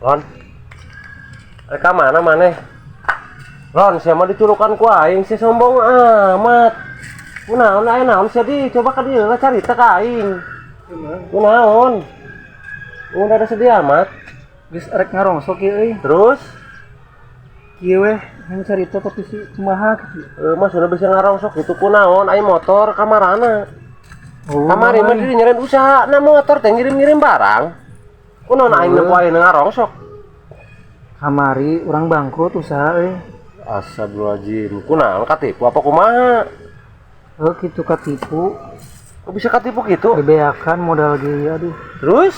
Lon. Mereka mana maneh? Lon, siapa diculukan ku aing sih, sombong amat. Kunaon, aya naon sia di? Coba ka dieu lah, carita ka aing. Kunaon? Udah ada sedih amat. Geus rek ngarongsok ieu euy. Terus? Kieu weh, yang carita tapi si kumaha gitu. Eh, mas udah bisa ngarongsok gitu kunaon? Aing motor kamarana? Oh, Kamari mah di nyeren usaha na motor teh, ngirim-ngirim barang. Kunaon aing nempo aing ngarongsok? Kamari urang bangkrut usaha euy. Astagfirullahaladzim, kunaon, katipu apa kumaha? Heuh, kitu, katipu. Kok bisa katipu gitu? Bebeakan modal ge, aduh. Terus?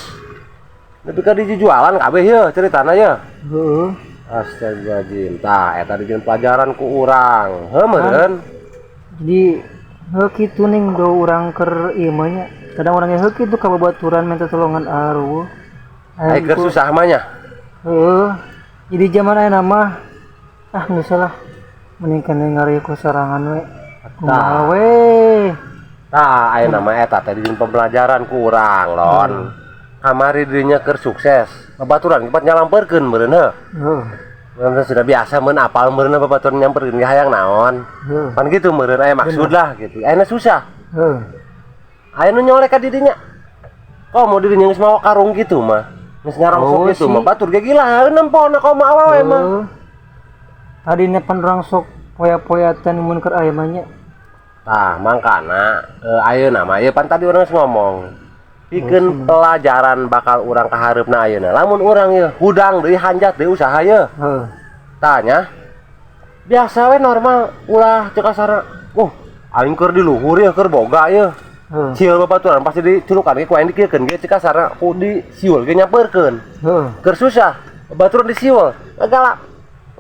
Lebih ka dijualan kabeh ya ceritana ya. Heeh. Astagfirullahaladzim. Tah, eta dijieun pelajaran ku urang. Heuh meureun. Jadi heuh kitu ning do urang keur ieu mah nya. Kadang urang ge heuh kitu ka babaturan minta tolongan aruh. Ai keur susah mah nya. Heeh. Jadi zaman ayeuna mah, ah, geus lah. Mending kana ngari ku sorangan we. Kumaha we. Tah, ayeuna mah eta teh dijieun pembelajaran ku urang, Lon. Kamari dirinya keur sukses. Babaturan kipat nyalamperkeun meureun heuh. Heeh. Meureun sudah biasa mun apal meureun babaturan nyamperkeun ge hayang naon. Heeh. Pan gitu meureun aya maksud lah gitu. Ayeuna susah. Heeh. Aya nu nyolek ka didinya. Kok mau dirinya geus mawa karung gitu mah. Geus ngarongsok Oh, gitu sih. mah batur ge gila nempona komo awewe mah. Heeh. Tadi pan urang sok poya-poyatan mun keur aya mah nya. Tah, mangkana ayeuna mah ieu pan tadi urang geus ngomong. Pikeun pelajaran bakal urang kahareupna ayeuna. Lamun urang ieu hudang deui, hanjat deui usaha ieu. Heeh. Tanya biasa we, normal, ulah cek kasarna. Oh, aing keur di luhur ya, keur boga ya. Heeh. Siul babaturan pasti diculukan ge ku aing, dikieukeun ge cek kasarna ku di siul ge nyamperkeun. Heeh. Keur susah, babaturan disiul. Ngegalak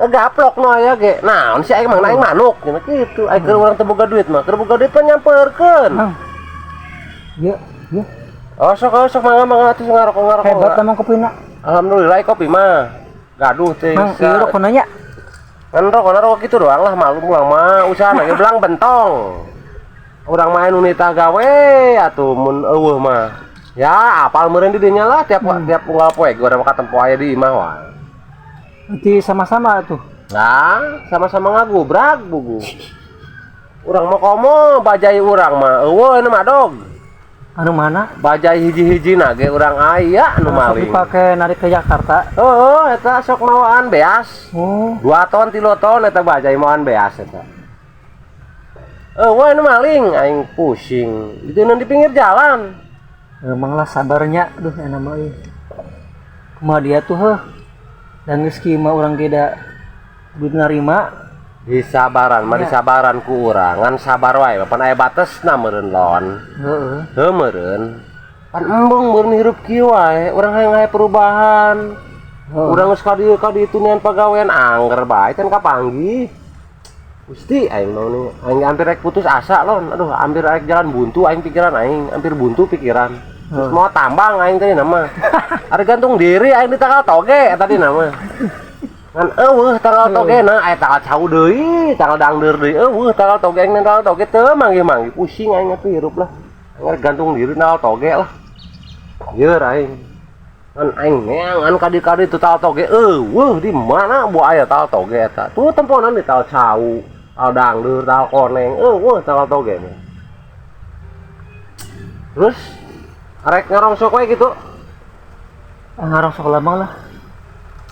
ngegaplok no aya ge. Naon sih aing mah, aing manuk cenah kitu. Aing keur urang teu boga duit mah, keur boga duit mah nyamperkeun. Mang. Ya, ya. Oh, sok, oh, sok, mangga, mangga atuh, ngarokok ngarokok. Hebat emang kopina. Alhamdulillah kopi mah. Gaduh teh. Mang, ieu rokona nya. Ngan rokok rokok gitu doang lah, malu urang mah usaha ge belang bentong. Urang mah anu nitah gawe atuh mun euweuh mah. Ya, apal meureun di dinya lah tiap tiap unggal poe ge urang mah katempo aya di imah wae. Nanti sama-sama tuh. Nah, sama-sama ngagubrak bugu. Urang mah komo bajai urang mah euweuh anu madog. Anu mana? Bajai hiji-hiji na ge urang aya anu Sok maling. Dipake narik ke Jakarta. Heeh, eta sok mawaan beas. Oh, 2 ton, 3 ton eta bajai mawaan beas eta. Euweuh anu maling, aing pusing. Itu di pinggir jalan. Emang lah sabarnya, duh, enak mah euy. Kumaha dia tuh heuh. Dan geus kieu mah urang ge da duit narima. Disabaran mah Ya. disabaran ku urang, ngan sabar wae pan aya batesna meureun, Lon. Heeh. Heuh meureun. Pan embung meureun hirup kieu wae, urang hayang aya perubahan. Heeh. Urang geus ka dieu ka ditu nian pagawean angger bae can kapanggih. Gusti aing mau nih, aing hampir rek putus asa, Lon. Aduh, hampir rek jalan buntu aing pikiran aing, hampir buntu pikiran. Terus mau tambang aing tadi nama. Ada gantung diri aing di tangkal toge tadi nama. Ngan euweuh tangkal toge na, aya tangkal cau deui, tangkal dangdeur deui, euweuh tangkal toge, aing tangkal toge teu manggih-manggih. Pusing aing atuh hirup lah. Aing rek gantung diri tangkal toge lah. Ieu aing. Ngan aing neangan kadi-kadi itu tangkal toge euweuh, di mana bu aya tangkal toge eta. Tuh temponan di tangkal cau, tangkal dangdeur, tangkal koneng, euweuh tangkal toge mah. Terus arek ngarongsok we gitu. Ah, ngarongsok lama lah.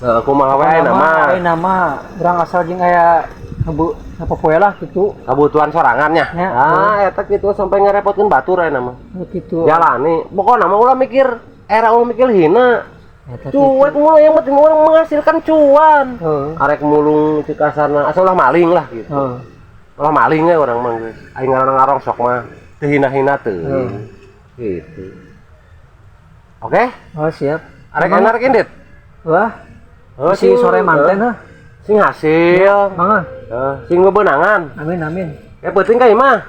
Heeh, kumaha we ayeuna mah. Ayeuna mah urang asal jeung aya habu apa poe lah gitu. Kebutuhan sorangannya. Ya. Ah, eta kitu sampai ngerepotkeun batur ayeuna mah. Gitu. Jalani, pokokna mah ulah mikir era, ulah mikir hina. Eta Cuek mulai, yang penting urang menghasilkan cuan. Heeh. Arek mulung cek kasarna asal ulah maling lah gitu. Heeh. Ulah maling we urang mah geus. Aing ngaran ngarongsok mah teu hina-hina teu. Heeh. Gitu. Oke? Oh, siap. Arek enak arek indit. Wah, Oh, si sore manten heuh. Sing hasil. Mangga. Heeh, sing bebenangan. Amin, amin. Ya penting ka imah.